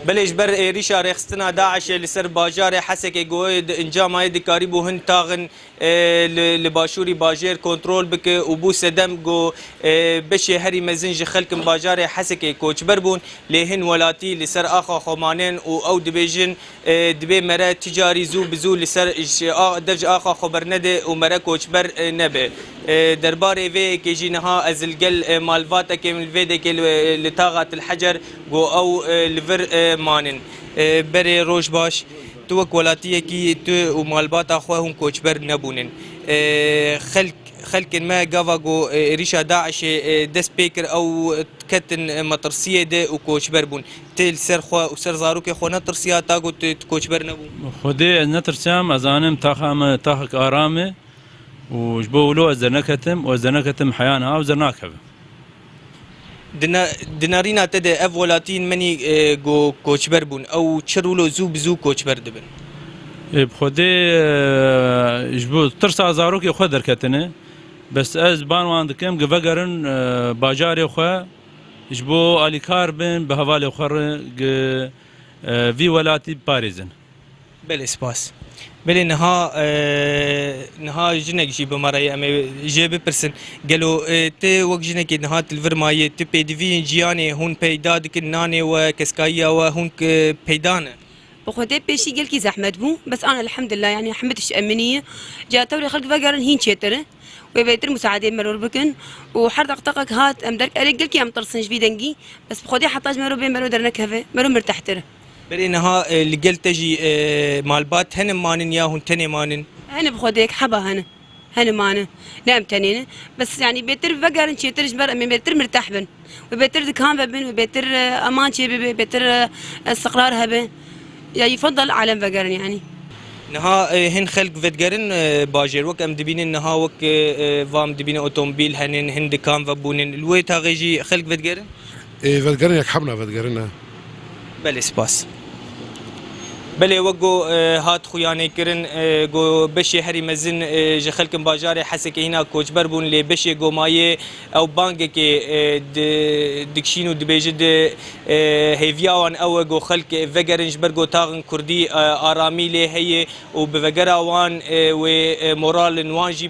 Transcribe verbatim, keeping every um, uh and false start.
Belê ji ber êrîşa rêxistina DAIŞê li ser bajarê Hesekê ku di encama yê dikarîbû hin taxin, e, li, li başûrî bajêr kontrol bike û bû sedem ku, e, beşê herî mezin ji xelkin bajarê Hesekê koçber bûn, lê hin welatî li ser axa xwe manin û ew dibêjin, e, dibê mere ticarî zû bi zû li ser ji a-, dev ji axa xwe bernede û mere koçber, e, nebe. E, derbarê vê yekê jî niha ez li gel, e, malbatekê min li vê dekê li, li taxa Til Hecer ku ew, e, li vir, e, manin. E, berê roj baş, tu wek welatiyekî tu û malbata xwe hûn koçber nebûnin. E, xelk, xelkên me gava ku, e, êrîşa DAIŞê, e, dest pê kir ew ketin, e, metirsiyê de û koçber bûn. Tu li ser xwe û ser zarokê xwe netirsiya ta ku tu, tu koçber nebû? Xwedê ez netirsiyam, ez zanim taxa me taxek aram e. Û ji bo wilo ez derneketim û ez derneketim heya niha ew dernakeve. Di ne-, di nerîna te de ev welatiyên menî, e, ku koçber bûn, ew çir wilo zû bi zû koçber dibin? Ê, bi Xwedê, e, ji bo tirsa zarokê xwe derketine. Bes ez ban wan dikim, gi vegerin, e, bajarê xwe, ji bo alîkar bin, bi hevalê xwe re, gi, e, vî welatî biparêzin. Belê, spas. Belê, niha, e, niha jinek jî bi me re ye, em ê jê bipirsin. Gelo, e, tu wek jinekê niha tu li vir mayî, tu pêdiviyên jiyanê hûn peyda dikin, nanê we, keskayiya we hûn, e, peyda ne? Bi Xwedê pêşî gelkî zehmet bû, bes an elhamdulillah, yanî hemî tişt eminî ye. Ca tewrê xelk vegerin hîn çêtir e. Wê bêtir musaedê meror bikin û her deqteqek hat em derk erê gelkî em tirsin ji vî dengî. Bes bi Xwedê heta ji mero bê mero dernekeve, mero mirtehtir. Berê niha, e, li gel te jî, e, malbat hene manin ya hûn tenê manin? Hene bi Xwedê yek heba hene. Hene mane. Ne em tenê ne. Bes yanî bêtir vegerin çêtir ji ber em ê bêtir mirteh bin. Wê bêtir dikan vebin, wê bêtir, e, eman çê bibe, bêtir, e, istiqrar hebe. Ya yifadal alem vegerin yanî. Niha, e, hin xelk vedigerin, e, bajêr. Wek em dibînin niha wek, e, e, vam dibînin otomobîl henin, hin dikan vebûnin. Li wê taxê jî xelk vedigerin? Ê, vedigerin, yek hebna vedigerin e. Belê, spas. Belê, wek ku, e, hat xuyanê kirin, e, ku beşê herî mezin, e, ji xelkin bajarê Hesekê hîna koçber bûn, lê beşê gomayê ew bangekê, e, di-, dikişîn û dibêjin di, e, hêviya wan ew e ku xelk vegerin ji ber ku taxin kurdî, e, aramî lê heye û bi vegera wan, e, wê, e, moralin wan jî